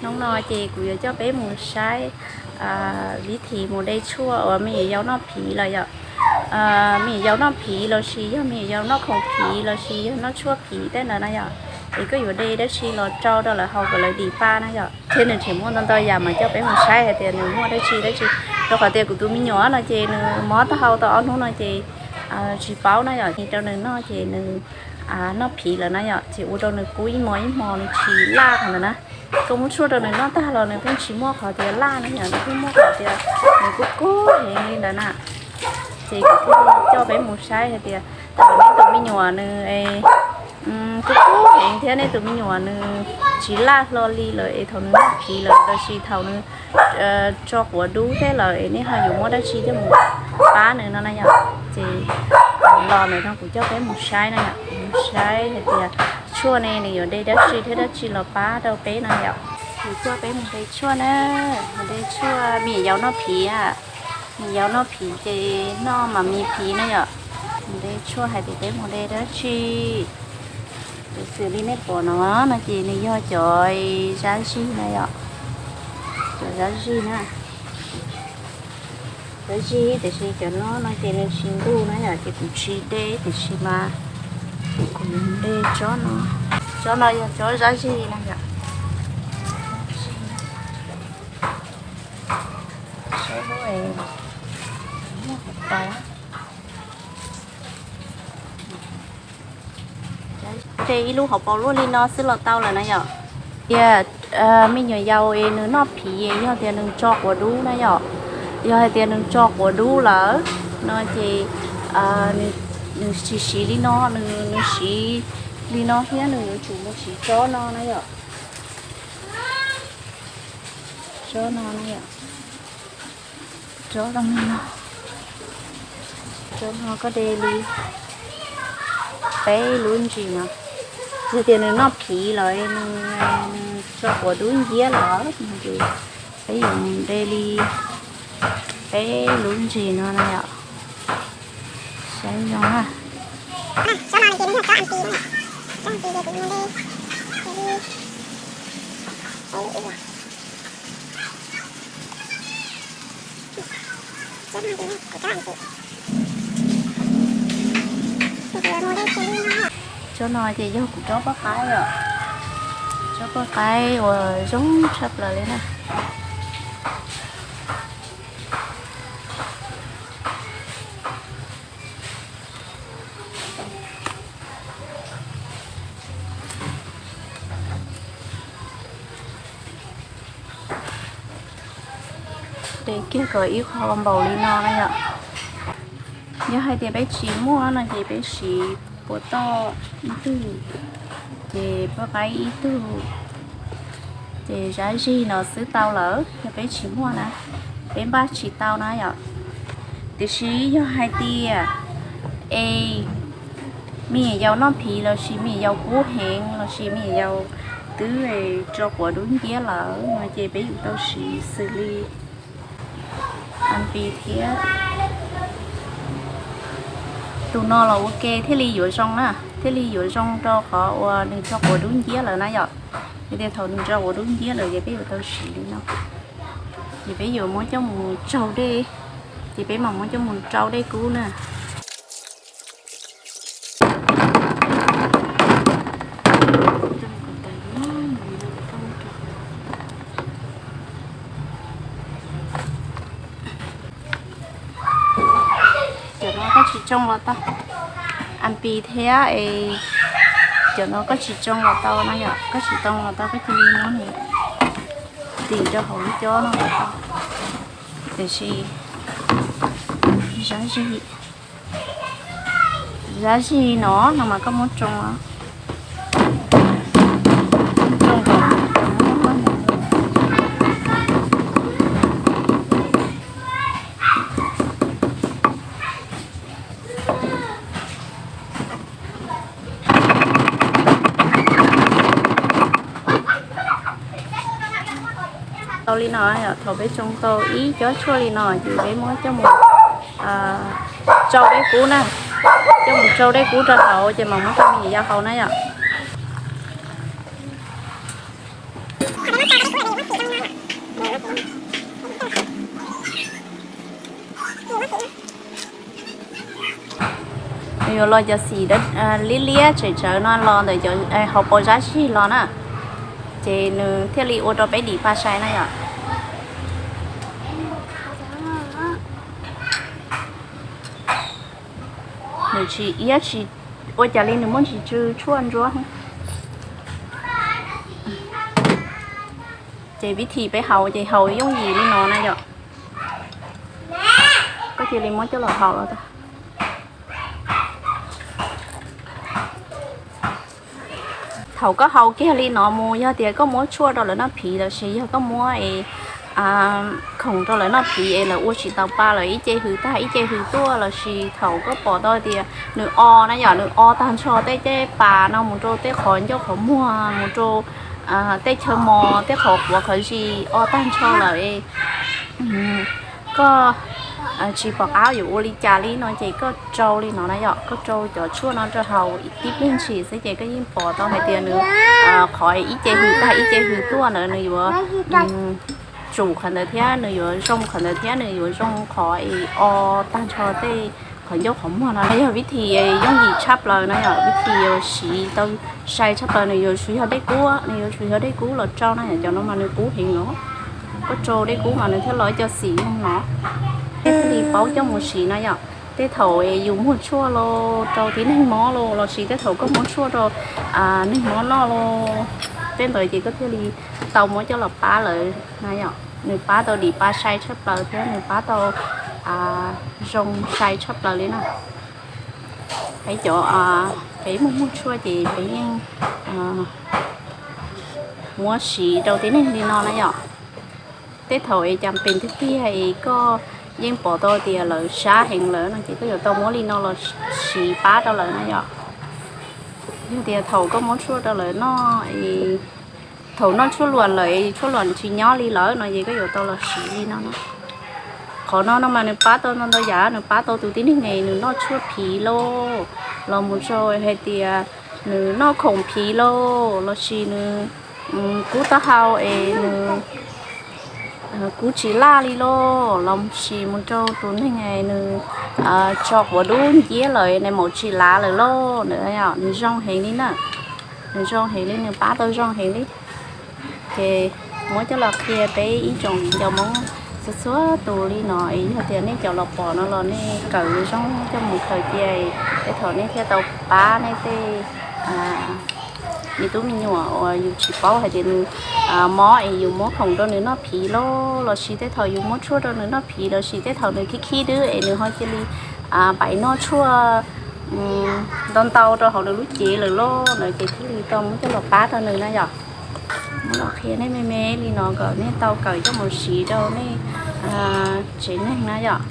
Hnub no ces kuv yuav coj peb mus saib vib thim mus de tshuaj uas me nyuam yaus noj phiv lawm yom. Me nyuam yaus noj phiv los sis yog me nyuam yaus noj khoom phiv los sis yog noj tshuaj phiv tej ntawd na yom, es koj yuav de dab tsi los rau rau lawv haus kom lawv dim pa na yom. Thiab nws tseem muaj ntau ntau yam mas coj peb mus saib hais tias nws muaj dab tsi dab tsi, rau qhov tias kuv tus me nyuam no ces nws mob taub hau tau ob hnub no ces tsis paub na yom, rau nws noj ces nws noj phiv lawm na yom, ces ua rau nws kub ib hmos ib hmos nws tsis laj ntawd na. Koj muab tshuaj rau nws noj tag los nws pheej tsis muaj qhov tias laj na yom, nws pheej muaj qhov tias nws kub kub heev li ntawd na. Ces kuv thiaj coj peb mus saib hais tias thaum neb tus me nyuam nws kub kub heev thiab neb tus me nyuam nws tsis laj hlo li lawm es thaum nws noj phiv lawm los sis thaum nws tso quav dub thiab lawm es nej ho yuav muab dab tsi coj mus pab nws no na yom. Ces los ntawm no kuv coj peb mus saib na yom, mus saib hais tias tshuaj ne nws yuav de dab tsi thiab dab tsi los pab rau peb na yom. Kuv coj peb mus de tshuaj na, mus de tshuaj me nyuam yaus noj phiv, me nyuam yaus noj phiv ces noj mas me phiv na yom. Mus de tshuaj hais tias peb mus de dab tsi. Tus xws li nej pom no no ces nws yog cov zab zig na yom, cov zab zig na. Zab zig tiam sis cov no no ces nws tsis ntuj na yom, ces kuv tsis de tiam sis mas kuv de tsob no, tsob no yog tsob zab zig na yom. Saib lub, muaj hauv paus. De ib lub hauv paus luaj li no xwb los tau lawm na yom. Tias me nyuam yaus es nws noj phiv yog tias nws tso quav dub na yom, yog hais tias nws tso quav dub lawm no ces nws tsis siv li no, nws siv li no thiab nws yuav tsum mus siv tsob no na yom. Tsob no na yom, tsob no, tsob no koj de li peb lub ntsis no, yog tias nws noj phiv los nws tso quav dub nciab los ces peb yuav de li peb lub ntsis no na yom. Saib zoo na. Tsob no ces yog kuv tsob poj qaib os, tsob poj qaib uas zoo tshaj plaws li na. De kiag kom ib qho npaum li no na yom. Yog hais tias peb tsis muaj no ces peb siv puas toj ib tug, ces poj qaib ib tug, ces zab zig no xwb tau lawm. Yog peb tsis muaj na, peb npaj tsis tau na yom. Tiam sis yog hais tias es me nyuam yaus noj phiv los sis me nyuam yaus kub heev los sis me nyuam yaus twb tso quav dub nciab lawm no ces peb yuav tau siv xws li anpis thiab. Tus no los ua ke thiaj li yuav zoo na, thiaj li yuav zoo rau qhov uas nws tso quav dub nciab lawm na yom. Yog tias thaum nws tso quav dub nciab lawm ces peb yuav tau siv li no, ces peb yuav muab coj mus tsaug dej, ces peb mam muab coj mus rau dej kub na. Cov no koj tsis tsoo los tau, anpis thiab es cov no koj tsis tsoo los tau na yom, koj tsis tsoo los tau koj cia li muab nws tim rau hauv lub cob no los tau. Tiam sis zab zig, zab zig no no mas koj muab tsoo, tsoo kom tau li no. Thaum peb tsoo tau ib cob tshuaj li no ces peb muab coj mus tsau dej kub na, coj mus tsau dej kub rau hauv ces mam muab rau me nyuam yaus haus na yom. Nws yuav los cov xim liab liab tsem tsawv no los ntawm cov hauv paus zab zig los na, ces nws thiaj li ua rau peb dim pa sai na yom. Nws tsis iab tsis, ua cas li nws muaj ntsis tsw tshuaj ntsuab. Ces vib thim peb haus ces haus yooj yim li no na yom. Koj cia li muab coj los haus los. Thaum koj haus kiag li no mus, yog tias koj muab tshuaj rau lawv noj phiv los sis yog koj muab es khoom rau lawv noj phiv es lawv ua tsis tau pa lawm, ib ce hws tag ib ce hws tuaj los sis thaum koj pom tau tias nws o na yom, nws o tag nrho tej caj pas no mus rau tej qhov ncauj qhov muag, mus rau tej chaw mos, tej qhov quav qhov zis o tag nrho lawm, koj tsis pom qab yuav ua li cas li no ces koj rau li no na yom, koj rau cov tshuaj no rau haus tib pliag ntshis xwb ces koj yeej pom tau hais tias nws qhov ib ce hws tag ib ce hws tuaj ntawd nws yuav tsum qhov ntawd thiab nws yuav zoo qhov ntawd thiab nws yuav zoo qhov es o tag nrho tej qhov ncauj qhov muag no. Yog vib thim yooj yim tshaj plaws na yom, vib thim yuav siv tau sai tshaj plaws, nws yuav tsum yog dej kub, nws yuav tsum yog dej kub los rau na yom, cov no mas nws kub heev no. Koj rau dej kub mas nws thiaj los ib co xim zoo no. Thiaj li paub coj mus siv na yom. Tej thaum yus muag tshuaj los rau tib neeg mob los los sis tej thaum koj muab tshuaj rau neeg mob noj los, tej ntawd ces koj thiaj li tau muab coj los pab lawv na yom. Nws pab tau dim pa sai tshaj plaws thiab nws pab tau zoo sai tshaj plaws li na. Peb cov, peb muag muag tshuaj ces peb yeej muab siv rau tib neeg li no na yom. Tej thaum es cas pes tiag tiag es koj yeej pom tau tias lawv sab heev lawm no ces koj yuav tau muab li no los siv pab rau lawv na yom. Yog tias thaum koj muab tshuaj rau lawv noj, thaum noj tshuaj luam lawm, tshuaj luam tsis nyob li lawm no ces koj yuav tau los siv li no na. Qhov no no mas nws pab tau ntau ntau yam, nws pab tau tus tib neeg es nws noj tshuaj phiv lauj, los mus rau hais tias nws noj khoom phiv lauj, los sis nws kub taub hau es nws kub tsis laj li lauj, los sis mus rau tus neeg es nws tso quav dub nciab lawm, nws maum tsis lav lawm lauj, nws zoo heev li na. Nws zoo heev li, nws pab tau zoo heev li. Ces muab coj los qhia peb ib tsoom viv ncaus Hmoob txhua txhua tus li no es yog tias nej cov los pom no los nej kawm zoo coj mus khaws cia, tej thaum nej thiaj tau pab nej tej me tub me nyuam uas yus tsis paub hais tias nws mob es yus muab khoom rau nws noj phiv lauj, los sis tej thaum yus muab tshuaj rau nws noj phiv, los sis tej thaum nws khib khib dwb es nws ho cia li pais noj tshuaj ntau ntau rau hauv nws lub cev lawm lauj, no ces thiaj li tau muab coj los pab rau nws na yom. Muab los qhia nej me me li no kom nej tau kawm coj mus siv rau nej tsev neeg na yom.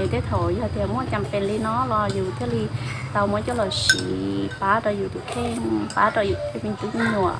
Es tej thaum yog tias muaj cas pes li no los yus thiaj li tau muab coj los siv pab rau yus tus kheej, pab rau yus tej me tub me nyuam.